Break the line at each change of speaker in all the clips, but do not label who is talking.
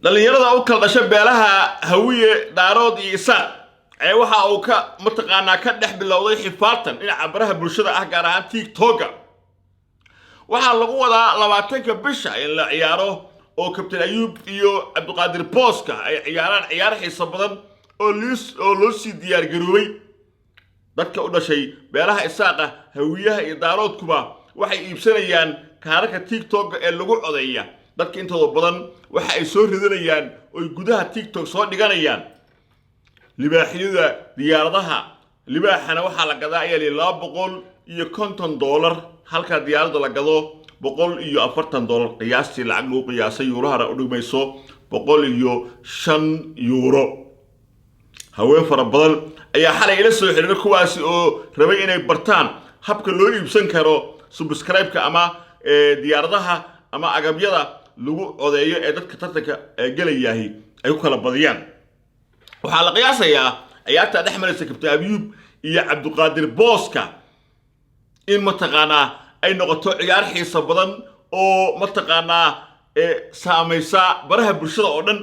Dhallinyarada u kala dhasha beelaha Hawiye, Daarood iyo Isaaq ayaa waxa uu ka mataqaanaa ka dhex bilowday xifaartan dhinaca baraha bulshada ah, gaar ahaan TikToka. Waxaa lagu wadaa 20-ka bisha in la ciyaaro oo Kabtain Ayuub iyo Cabdiqaadir Booska ay ciyaaraan ciyaar xiiso badan oo oo loo sii diyaargaroobay. Dadka u dhashay beelaha Isaaqa, Hawiyaha iyo Daaroodkuba waxay iibsanayaan kaararka TikTok ee lagu codeeya. Dadka intooda badan waxa ay soo ridanayaan oy gudaha TikTok soo dhiganayaan libaaxyada diyaaradaha. Libaaxana waxaa la gadaa ayaa lihi $250, halka diyaaradda la gado $140 qiyaastii. Lacag lagu qiyaasay yuurahana u dhigmayso €105. Haween fara badan ayaa xalay ila soo xiriiray, kuwaasi oo rabay inay bartaan habka loo iibsan karo subscribe-ka ama diyaaradaha ama agabyada lagu codeeyo ee dadka tartanka gelayahi ay ku kala badiyaan. Waxaa la qiyaasayaa ciyaarta dhex maraysa Kabtain Abiyuub iyo Cabdiqaadir Booska in mataqaanaa ay noqoto ciyaar xiiso badan oo mataqaanaa saamaysa baraha bulshada oo dhan.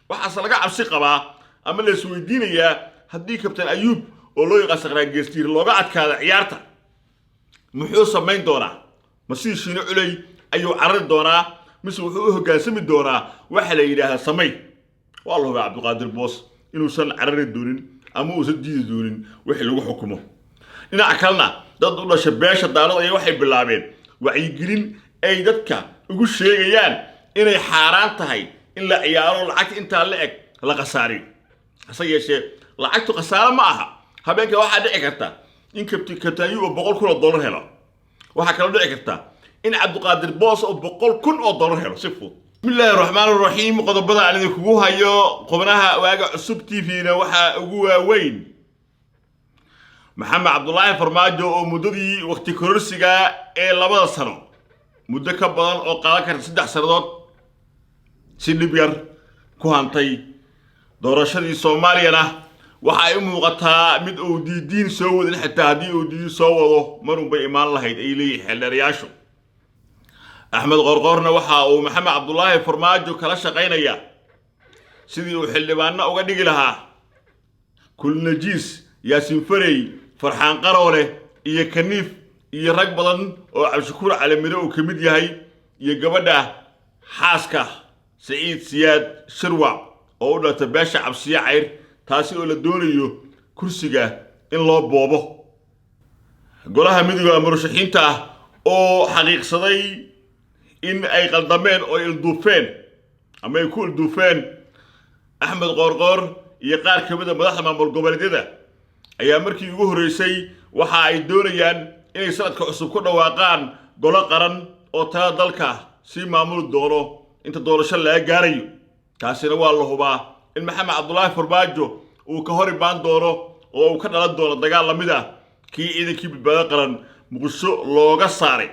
Waxaase laga cabsi qabaa ama la isweydiinayaa, haddii Kabtain Ayuub oo loo yaqaan Saqraan Geestiir looga adkaada ciyaarta, muxuu samayn doonaa? Ma sidii Shiino Culey ayuu carari doonaa, mise wuxuu u hoggaansami doonaa waxa la yidhaahdaa samay? Waa la hubaa Cabdiqaadir Boos inuusan carari doonin ama uusan diidi doonin wixii lagu xukumo. Dhinaca kalena, dad u dhasha beesha Daarood ayaa waxay bilaabeen wacyigelin ay dadka ugu sheegayaan inay xaaraan tahay in la ciyaaro lacagta intaa la eg la khasaariyo. Hase yeeshee, lacagtu khasaaro ma aha. Habeenka waxaa dhici karta in kabtaanyu oo $100,000 helo. Waxaa kaloo dhici karta in Cabdiqaadir Boos oo $100,000 helo si fudud. Bismillaahi raxmaan raxiim. Qodobada aan idinkugu hayo qubnaha Waaga Cusub TV-na waxaa ugu waaweyn Maxamed Cabdulaahi Farmaajo oo muddadii waqti kororsiga ee 2da sano, muddo ka badan oo qaadan karta 3 sannadood, si dhib yar ku hantay doorashadii Soomaaliyana. Waxa ay u muuqataa mid uu diidiin soo wadin, xitaa haddii uu diidiin soo wado marun bay imaan lahayd, ay leeyihin xeeldheerayaashu. Axmed Qorqoorna waxa uu Maxamed Cabdulaahi Farmaajo kala shaqaynaya sidii uu xildhibaano uga dhigi lahaa Kulnajiis, Yaasiin Farey, Farxaan Qaroole iyo Kaniif iyo rag badan oo Cabdishakuur Calimire uu ka mid yahay, iyo gabadha xaaska Saciid Siyaad Shirwac oo u dhalata beesha Cabsiye Cayr, taasi oo la doonayo kursiga in loo boobo. Golaha Midooda Murashaxiinta ah oo xaqiiqsaday in ay qaldameen oo ilduufeen ama ay ku ilduufeen Axmed Qoorqoor iyo qaar ka mid a madaxda maamul goboleedyada ayaa markii ugu horreysay waxa ay doonayaan inay sanadka cusub ku dhawaaqaan golo qaran oo talada dalka sii maamuli doono inta doorasho laga gaarayo. Taasina waa la hubaa in Maxamed Cabdulaahi Farmaajo uu ka hor imaan doono oo uu ka dhalan doono dagaal lamid ah kii ciidankii Badbaado Qaran Muqdisho looga saaray.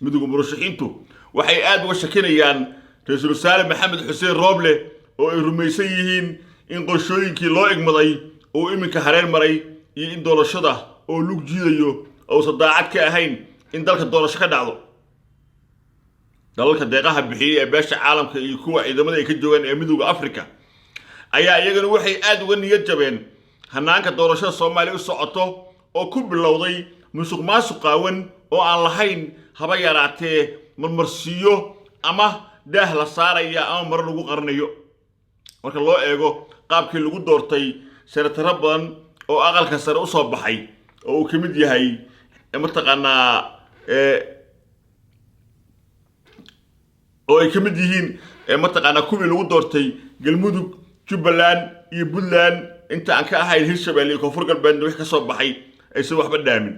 Midowga murashaxiintu waxay aad uga shakinayaan ra-iisul wasaare Maxamed Xuseen Rooble oo ay rumaysan yihiin in qorshooyinkii loo igmaday uu iminka hareer maray, iyo in doorashada oo lug jiidayo uusan daacad ka ahayn in dalka doorasho ka dhacdo. Dalalka deeqaha bixiyey ee beesha caalamka iyo kuwa ciidamada ay ka joogaan ee Midowda Africa ayaa iyagana waxay aad uga niyad jabeen hanaanka doorashada Soomaaliya u socoto oo ku bilowday musuq maasuq qaawan oo aan lahayn haba yaraatee marmarsiiyo ama daah la saaraya ama maro lagu qarinayo, marka loo eego qaabkii lagu doortay senataro badan oo aqalka sare usoo baxay oo uu ka mid yahay mataqaanaa oo ay ka mid yihiin mataqaanaa kuwii lagu doortay Galmudug, Jubbaland iyo Puntland, inta aan ka ahayn Hirshabelle iyo Koonfur Galbeedna wix ka soo baxay aysan waxba dhaamin.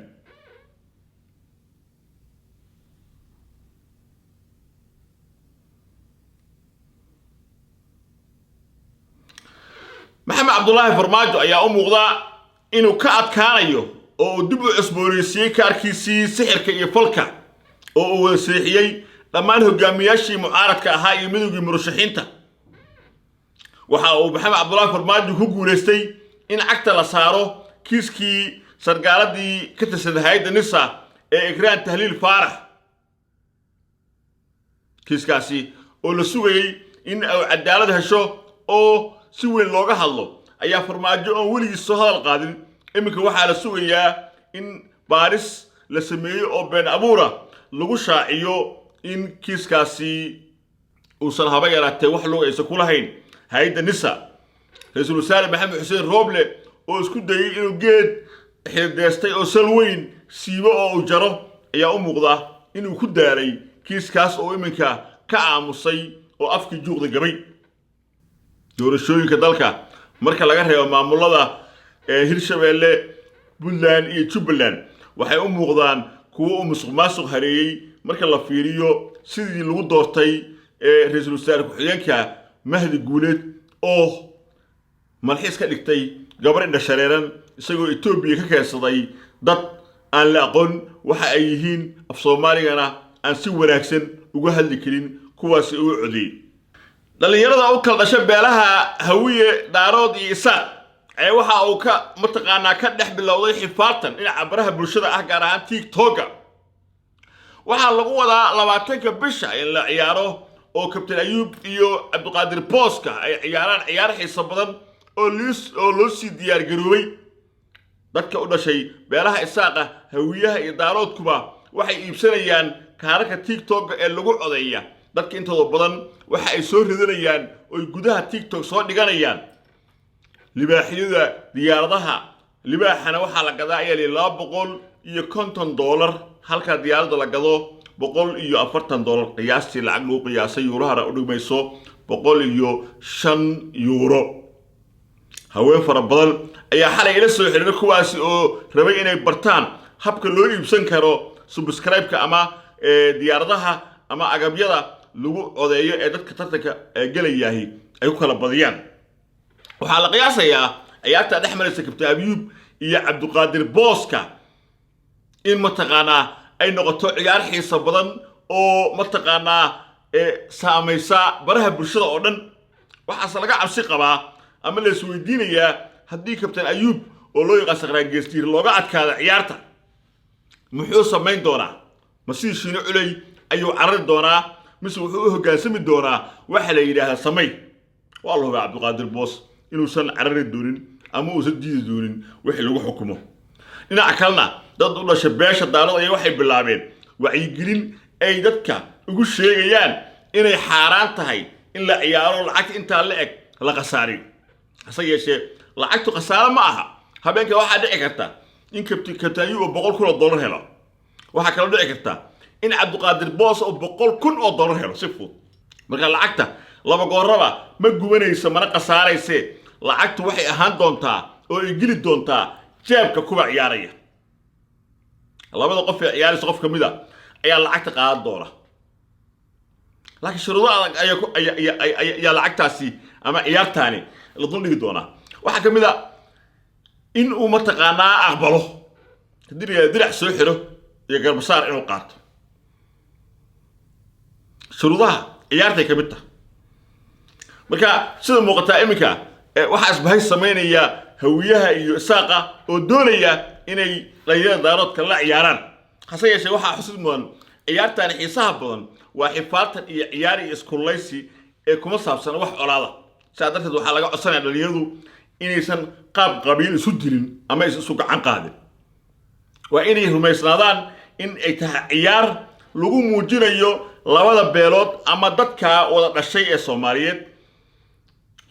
Maxamed Cabdulaahi Farmaajo ayaa u muuqda inuu ka adkaanayo oo uu dib u cusboonaysiiyey kaarkiisii sixirka iyo falka oo uu wada seexiyey dhammaan hogaamiyaashii mucaaradka ahaa iyo midowgii murashaxiinta. Waxa uu Maxamed Cabdulaahi Farmaajo ku guulaystay in cagta la saaro kiiskii sargaaladii ka tirsan hay-adda NISA ee Ikraan Tahliil Faarax, kiiskaasi oo la sugayey In ay cadaalad hesho oo si weyn looga hadlo ayaa Farmaajo oon weligiis soo hadal qaadin iminka waxaa la sugayaa in baaris la sameeyo oo been abuura lagu shaaciyo in kiiskaasi uusan haba yaraatee wax lug aysan ku lahayn hay-adda NISA. Ra-iisul Wasaare Maxamed Xuseen Rooble oo isku dayey inuu geed xidideystay oo sal weyn siibo oo uu jaro ayaa u muuqda inuu ku daalay kiiskaas oo iminka ka aamusay oo afkii juuqda gabay. Doorashooyinka dalka, marka laga reebo maamulada ee Hirshabeelle, Puntland iyo Jubbaland, waxay u muuqdaan kuwo uu musuq maasuq hareeyey marka la fiiriyo sidii lagu doortay ee ra-iisul wasaare ku-xigeenka Mahdi Guuleed oo malxiis ka dhigtay gabar indha shareeran, isagoo Etoobiya ka keensaday dad aan la aqoon waxa ay yihiin, af Soomaaligana aan si wanaagsan uga hadli karin, kuwaasi ugu codeeyey. Dhallinyarada u kala dhasha beelaha Hawiye, Daarood iyo Isaaq ayaa waxa uu ka mataqaanaa ka dhex bilowday xifaartan dhinaca baraha bulshada ah, gaar ahaan TikToka. Waxaa lagu wadaa 20-ka bisha in la ciyaaro oo Kabtain Ayuub iyo Cabdiqaadir Booska ay ciyaaraan ciyaar xiiso badan oo loo sii diyaar garoobay. Dadka u dhashay beelaha Isaaqa, Hawiyaha iyo Daaroodkuba waxay iibsanayaan kaararka TikToka ee lagu codeeya. Dadka intooda badan waxa ay soo ridanayaan oy gudaha TikTok soo dhiganayaan libaaxyada diyaaradaha. Libaaxana waxaa la gadaa ayaa lihi $250, halka diyaaradda la gado $140 qiyaastii, lacag lagu qiyaasay yuurahana u dhigmayso €105. Haween fara badan ayaa xalay ila soo xiriiray, kuwaasi oo rabay inay bartaan habka loo iibsan karo subscribe-ka ama diyaaradaha ama agabyada lagu codeeyo ee dadka tartanka gelayahi ay ku kala badiyaan. Waxaa la qiyaasayaa ciyaarta dhex maraysa Kabtain Abyuub iyo Cabdiqaadir Booska in mataqaanaa ay noqoto ciyaar xiiso badan oo mataqaanaa saamaysa baraha bulshada oo dhan. Waxaase laga cabsi qabaa ama la isweydiinayaa, haddii Kabtain Ayuub oo loo yaqaan Saqraan Geestiir looga adkaado ciyaarta, muxuu samayn doonaa? Ma sidii Shiino Culey ayuu carari doonaa, mise wuxuu u hoggaansami doonaa waxa la yidhaahdaa samay? Waa la hubaa Cabdiqaadir Boos inuusan carari doonin ama uusan diidi doonin wixii lagu xukumo. Dhinaca kalena, dad u dhasha beesha Daarada ayaa waxay bilaabeen wacyigelin ay dadka ugu sheegayaan inay xaaraan tahay in la ciyaaro lacagta intaa la eg la khasaariyo. Hase yeeshee, lacagtu khasaaro ma aha. Habeenka waxaa dhici karta in Kabtain Ayuub oo $100,000 helo. Waxaa kaloo dhici karta in Cabdiqaadir Boos oo $100,000 helo si fudud. Marka lacagta laba gooraba ma gubanayso mana khasaarayse. Lacagtu waxay ahaan doontaa oo ay geli doontaa jeebka kuwa ciyaaraya. Labada qof ee ciyaaraysa qof ka mid a ayaa lacagta qaadan doona, laakiin shuruudo adag ayaa ku ayaa ayaa ayaa ayaa lacagtaasi ama ciyaartaani la duldhigi doonaa. Waxaa ka mid a in uu mataqaanaa aqbalo haddii la yidhahdo dirac soo xiro iyo garbasaar inuu qaato. Shuruudaha ciyaartay ka mid tahay. Marka sida muuqataa iminka waxaa isbahay samaynaya Hawiyaha iyo Isaaqa oo doonaya inay dhalinyarada Daaroodka la ciyaaraan. Hase yeeshee, waxaa xusid mudan, ciyaartani xiisaha badan waa xifaartan iyo ciyaar iyo iskullaysi ee kuma saabsan wax colaada. Sidaa darteed waxaa laga codsanaya dhalinyaradu inaysan qaab qabiil isu dilin ama is isu gacan qaadin. Waa inay rumaysnaadaan in ay tahay ciyaar lagu muujinayo labada beelood ama dadka wada dhashay ee Soomaaliyeed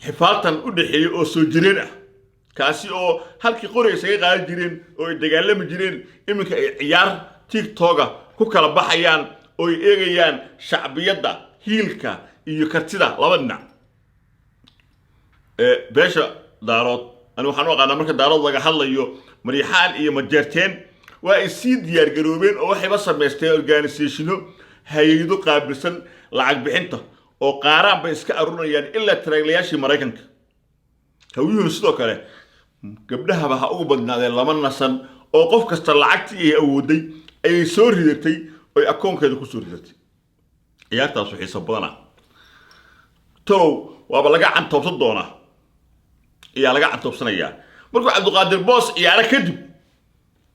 xifaaltan u dhexeeya oo soo jireen ah, kaasi oo halkii qori isaga qaadan jireen oo ay dagaalami jireen, iminka ay ciyaar TikToka ku kala baxayaan oo ay eegayaan shacbiyadda, hiilka iyo kartida laba dhinac ee beesha Daarood. Ani waxaan u aqaanaa marka Daarood laga hadlayo Maryaxaan iyo Majeerteen. Waa ay sii diyaargaroobeen oo waxayba samaysteen organisationo, hay-ado qaabilsan lacag bixinta oo qaaraan bay iska arurinayaan ilaa taraaglayaashii Maraykanka. Hawiyuhuna sidoo kale, gabdhahaba ha ugu badnaadeen, lama nasan oo qof kasta lacagtii ay awooday ayay soo ridatay oy akoonkeeda ku soo ridatay. Ciyaartaasu xiiso badana. Talow waaba laga cantoobsan doonaa, ayaa laga cantoobsanayaa markuu Cabdiqaadir Boos ciyaaro kadib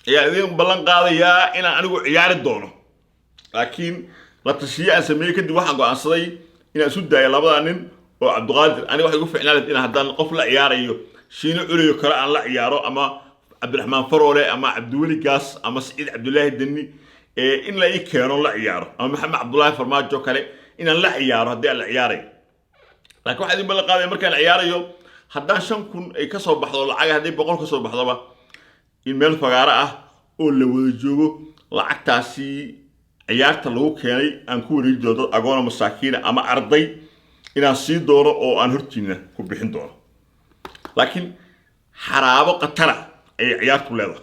ayaa idin ballan qaadayaa inaan anigu ciyaari doono. Laakiin la tashiye aan sameeyey kadib waxaan go'aansaday Inaan isu daayo labada nin oo Cabdiqaadir, aniga waxay igu ficnaan lahayd in haddaan qof la ciyaarayo, Shiino Culayo kale aan la ciyaaro, ama Cabdiraxmaan Faroole, ama Cabdiweli Gaas, ama Siciid Cabdulaahi Deni in la ii keeno la ciyaaro, ama Maxamed Cabdulaahi Farmaajo kale inaan la ciyaaro haddii aan la ciyaarayo. Laakiin waxaa idin ballan qaadaya, markaan ciyaarayo, haddaan 5000 ay ka soo baxdo lacag, haddii 100 ka soo baxdoba, in meel fagaaro ah oo la wada joogo lacagtaasi ciyaarta lagu keenay aan ku wareeji doono dad agoona, masaakiina ama arday inaan sii doono oo aan hortiina ku bixin doono. Laakiin xaraabo khatara ayay ciyaartu leedahay.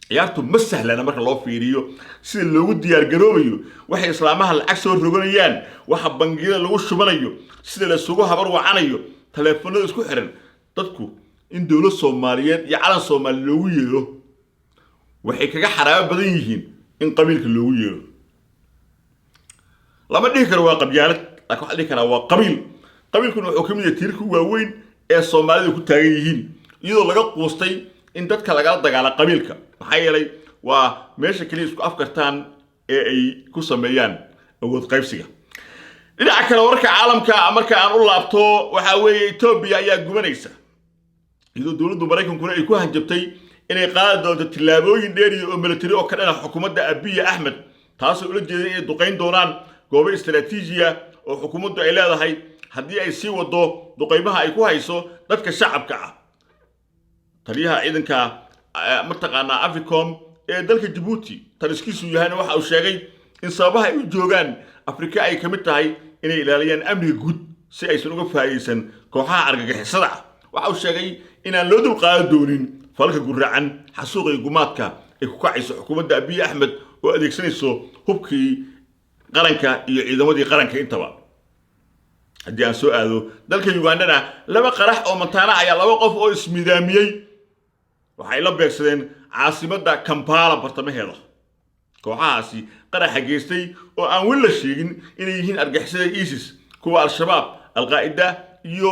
Ciyaartu ma sahlana marka loo fiiriyo sida loogu diyaargaroobayo, waxay islaamaha lacag soo roganayaan, waxa bangiyada lagu shubanayo, sida laysugu habar wacanayo, taleefanada isku xiran. Dadku in dowlad Soomaaliyeed iyo calan Soomaali loogu yeero waxay kaga xaraabo badan yihiin in qabiilka loogu yeero. Lama dhihi karo waa qabyaalad, laakiin waxaa dhihi karaa waa qabiil. Qabiilkuna wuxuu ka mid yahay tiirka waaweyn ee Soomaalida ku taagan yihiin, iyadoo laga quustay in dadka lagala dagaala qabiilka, maxaa yeelay waa meesha keliya isku afkartaan ee ay ku sameeyaan awood qaybsiga. Dhinaca kale, wararka caalamka marka aan u laabto, waxaa weeye Etoobiya ayaa gubanaysa, iyadoo dowladdu Maraykankuna ay ku hanjabtay inay qaadi doonto tillaabooyin dheeriya oo military oo ka dhana xukuumadda Abiya Axmed, taasoo ula jeeda inay duqayn doonaan goobo istaraatiijiya oo xukuumaddu ay leedahay haddii ay sii wado duqaymaha ay ku hayso dadka shacabka ah. Taliyaha ciidanka mataqaanaa Africom ee dalka Jabuuti taliskiisu yahayna waxa uu sheegay in sababaha ay u joogaan Afrika ay ka mid tahay inay ilaaliyaan amniga guud si aysan uga faa'iidaysan kooxaha argagixisada ah. Waxa uu sheegay inaan loo dulqaadan doonin falalka gurracan, xasuuqa iyo gumaadka ay ku kacayso xukuumadda Abiy Axmed oo adeegsanayso hubkii qaranka iyo ciidamadii qaranka intaba. Haddii aan soo aado dalka Ugandana, laba qarax oo mataana ayaa laba qof oo ismidaamiyey waxay la beegsadeen caasimadda Kampala bartamaheeda. Kooxahaasi qaraxa geystay oo aan weli la sheegin inay yihiin argagixisada ISIS, kuwa Al-Shabaab, Alqaa'ida iyo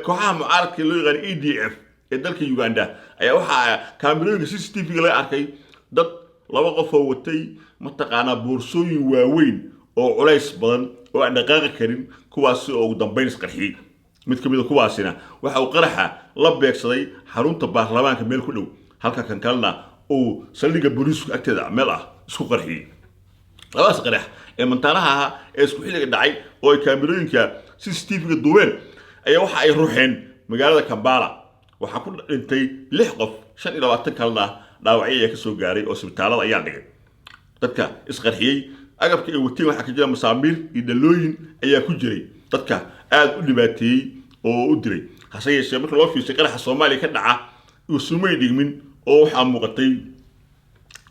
kooxaha mucaaradka loo yaqaan ADF ee dalka Uganda, ayaa waxaa kaamirooyinka CCTV-ga laga arkay dad laba qof oo watay mataqaanaa boorsooyin waaweyn oo culays badan oo aan dhaqaaqi karin, kuwaasi oo ugu dambayn isqarxiyey. Mid ka mid a kuwaasina waxa uu qaraxa la beegsaday xarunta baarlamaanka meel ku dhow, halka kan kalena uu saldhigga booliisku agteeda meel ah isku qarxiyey. Labadaas qarax ee mantaanaha ahaa ee isku xilliga dhacay oo ay kaamirooyinka CCTV-ga duubeen ayaa waxa ay ruxeen magaalada Kambala. Waxaa ku dhintay lix qof, 25 kalena dhaawacyo ayaa kasoo gaaray oo isbitaalada ayaa dhigay. Dadka isqarxiyey agabka ay wateen waxaa ka jira masaamiir iyo dhalooyin ayaa ku jiray, dadka aada u dhibaateeyey oo u dilay. Hase yeeshee, marka loo fiirsay qaraxa Soomaaliya ka dhaca, uusumay dhigmin, oo waxaa muuqatay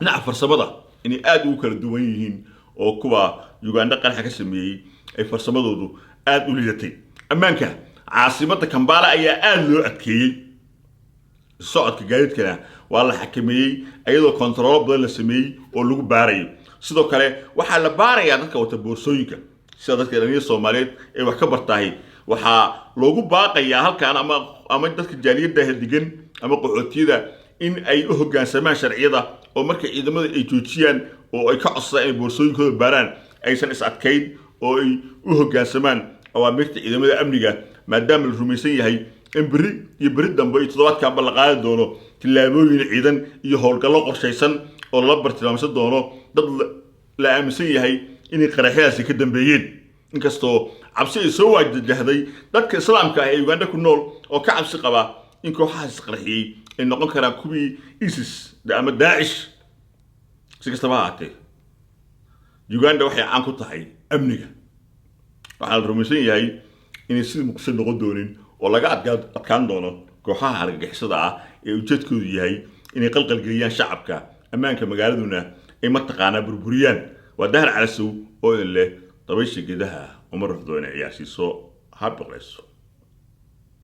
dhinaca farsamada inay aada ugu kala duwan yihiin, oo kuwa Uganda qaraxa ka sameeyey ay farsamadoodu aada u liidatay. Ammaanka caasimadda Kambala ayaa aada loo adkeeyey, socodka gaadiidkana waa la xakameeyey, iyadoo kontaroolo badan la sameeyey oo lagu baarayo. Sidoo kale waxaa la baarayaa dadka wata boorsooyinka, sida dadka dhalinyarada Soomaaliyeed ee wax ka bartahay. Waxaa loogu baaqayaa halkan ama dadka jaaliyadda degan ama qaxootiyada in ay u hoggaansamaan sharciyada, oo marka ciidamada ay joojiyaan oo ay ka codsadaan inay boorsooyinkooda baaraan, aysan is adkayn oo ay u hoggaansamaan awaamirta ciidamada amniga, maadaama la rumaysan yahay in berri iyo berri dambe iyo toddobaadkanba la qaadi doono tillaabooyin ciidan iyo howlgallo qorshaysan oo lala bartilmaamsan doono dad la aaminsan yahay inay qaraxyadaasi ka dambeeyeen, inkastoo cabsi ay soo waajahday dadka Islaamka ah ee Uganda ku nool oo ka cabsi qaba in kooxahaas isqarxiyey ay noqon karaan kuwii ISIS ama Daacish. Si kastaba ha ahaatee, Uganda waxay caan ku tahay amniga. Waxaa la rumaysan yahay inay sidii Muqdisho noqon doonin oo laga adkaan doono kooxaha argagixisada ah ee ujeedkoodu yahay inay qalqalgeliyaan shacabka, ammaanka magaaladuna ay mataqaanaa burburiyaan. Waa Dahar Calasow oo idin leh: dabaysha geedaha uma rafdo inay ciyaarsiiso, ha biqlayso.